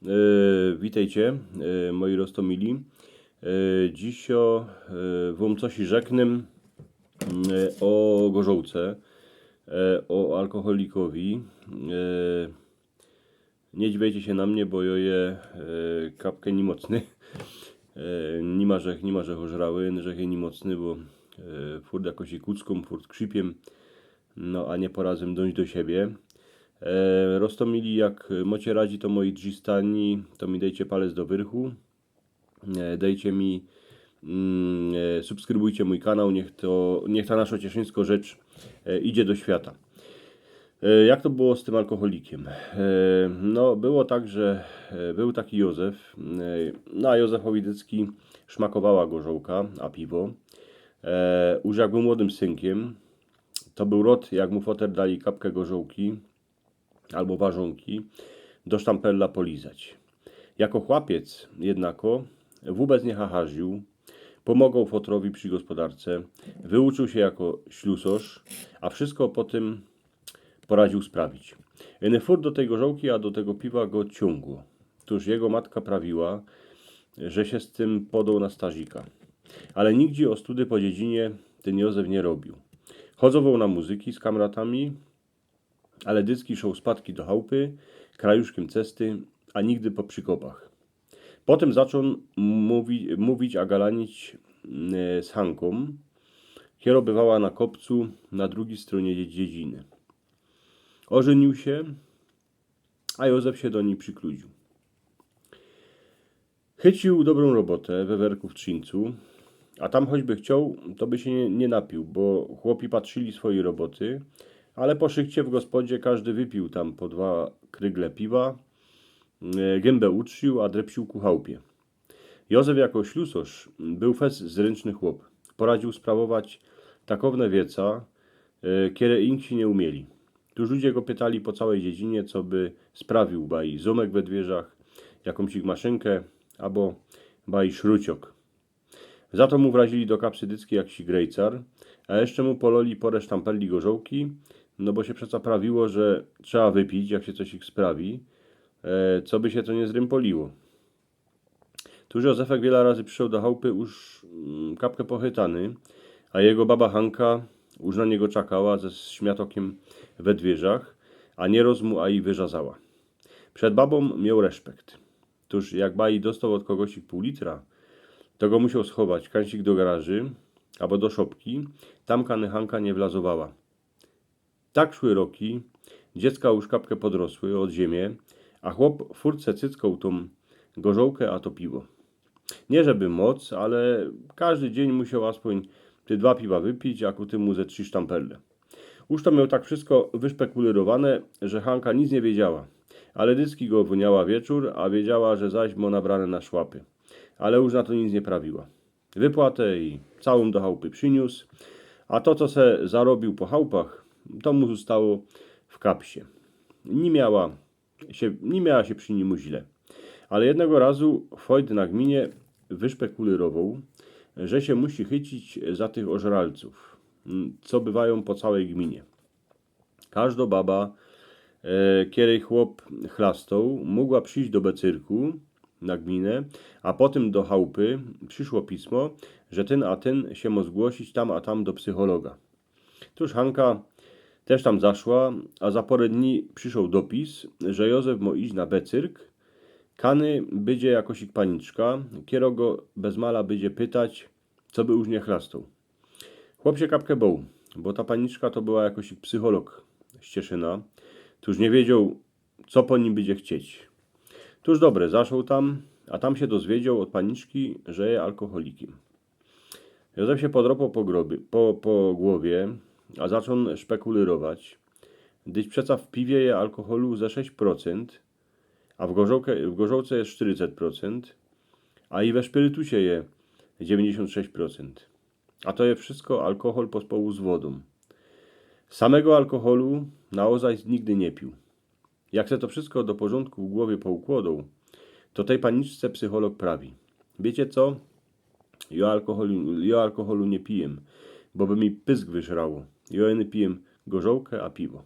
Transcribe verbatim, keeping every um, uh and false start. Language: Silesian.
E, witejcie, e, moji roztomili. E, dzisio, e, wōm coś rzeknę, mm, e, ô gorzołce, e, ô alkoholikowi. E, niy dziwejcie sie na mie, bo jo je, e, kapkã nimocny. E, nima, że, nima, że chorzrały, że je nimocny, bo, e, furt jakoś i kuckōm, furt krzipiym, no a niy poradzym dōńć do siebie. E, roztomili, jak mocie radzi, to moi drzistani, to mi dejcie palec do wyrchu. E, dejcie mi, mm, e, subskrybujcie mōj kanał, niych to, niych ta naszo cieszyńsko rzecz, e, idzie do świata. E, jak to było z tym alkoholikiym? E, no, było tak, że, e, bōł taki Józef, e, no a Józefowi dycki szmakowała gorzołka, a piwo. E, już jak bōł młodym synkiym, to bōł rod, jak mu foter dali kapkã gorzołki abo warzōnki do sztamperla polizać. Jako chłopiec jednako wōbec niy hacharziōł, pōmogoł fotrowi przi gospodarce, wyuczōł sie jako ślusŏrz, a wszysko po tym poradziōł sprawić. Ino furt do tyj gorzołki, a do tego piwa go ciōngło. Tōż jego matka prawiła, że sie z tym podoł na starzika. Ale nigdzie ôstudy po dziedzinie tyn Józef niy robiōł. Chodzowōł na muzyki z kamratami, ale dycki szoł spadki do chałpy, krajuszkiym cesty, a nigdy po przikopach. Potym zaczōn mōwi-, mōwić, a galanić, e, z Hankōm, kero bywała na kopcu na drugij strōnie dzie-, dziedziny. Ôżyniōł sie, a Józef sie do nij przikludziōł. Chyciōł dobrōm robotã we werku w Trzińcu, a tam choćby chcioł, to by sie niy, niy napiōł, bo chłopi patrzyli swojij roboty, ale po szykcie w gospodzie kożdy wypiōł tam po dwa krygle piwa, e, gymba utrziōł, a drepsiōł ku chałpie. Józef jako ślusŏrz bōł fest zrynczny chłop. Poradziōł sprawować takowne wieca, e, kere inksi niy umieli. Tōż ludzie go pytali po cołkij dziedzinie, co by sprawiōł, baj zōmek we dwierzach, jakōmś ich maszynkã, abo baj szruciok. Za to mu wrazili do kapsy dycki jakiś grejcar, a jeszcze mu pololi porã sztamperli gorzołki, no bo sie przeca prawiło, że trzeba wypić, jak sie coś ich sprawi, e, co by sie to niy zrympoliło. Tōż Józefek wiela razy przyszoł do chałpy już, mm, kapkã pochytany, a jego baba Hanka już na niego czakała ze śmiatokiym we dwierzach, a niyroz mu aj wyrzazała. Przed babōm mioł reszpekt. Tōż jak baj dostoł ôd kogoś pół litra, to go musioł schować kansik do garaży abo do szopki, tam kany Hanka niy wlazowała. Tak szły roki, dziecka już kapkã podrosły ôd ziymie, a chłop furt se cyckoł tōm gorzołkã, a to piwo. Niy żeby moc, ale kożdy dziyń musioł aspōń te dwa piwa wypić, a ku tymu ze trzi sztamperle. Już to mioł tak wszysko wyszpekulyrowane, że Hanka nic niy wiedziała, ale dycki go wōniała wieczōr, a wiedziała, że zaś mŏ nabrane na szłapy. Ale już na to nic niy prawiła. Wypłatã i cołkōm do chałpy prziniōs, a to, co se zarobiōł po chałpach, to mu ôstało w kapsie. Niy miała sie, niy miała sie przi nimu źle. Ale jednego razu fojt na gminie wyszpekulyrowoł, że sie musi chycić za tych ôżralcōw, mm, co bywajōm po cołkij gminie. Kożdŏ baba, e, kerej chłop chlastoł, mogła prziś do becyrku na gminã, a potym do chałpy prziszło pismo, że tyn a tyn sie mŏ zgłosić tam a tam do psychologa. Tōż Hanka tyż tam zaszła, a za pŏrã dni przyszoł dopis, że Józef mŏ iś na becyrk, kany bydzie jakŏsik paniczka, kerŏ go bez mala bydzie pytać, co by już niy chlastoł. Chłop sie kapkã boł, bo ta paniczka to była jakŏsik psycholog z Cieszyna. Tōż niy wiedzioł, co po nim bydzie chcieć. Tōż dobre, zaszoł tam, a tam sie dozwiedzioł ôd paniczki, że je alkoholikiym. Józef sie podropoł po grobie, po, po głowie, a zaczōn szpekulyrować, gdyż przeca w piwie je alkoholu ze sześć procent, a w gorzołce, w gorzołce je sztyrycet procent, a i we szpirytusie je dziewiyńćdziesiōnt sześć procent. A to je wszysko alkohol pospołu z wodōm. Samego alkoholu naozaj nigdy niy piōł. Jak se to wszysko do porzōndku w głowie poukłodoł, to tyj paniczce psycholog prawi: „Wiycie co? Jŏ alkoholu, jŏ alkoholu niy pijym, bo by mi pysk wyżrało. Jŏ jyno pijym gorzołkã a piwo”.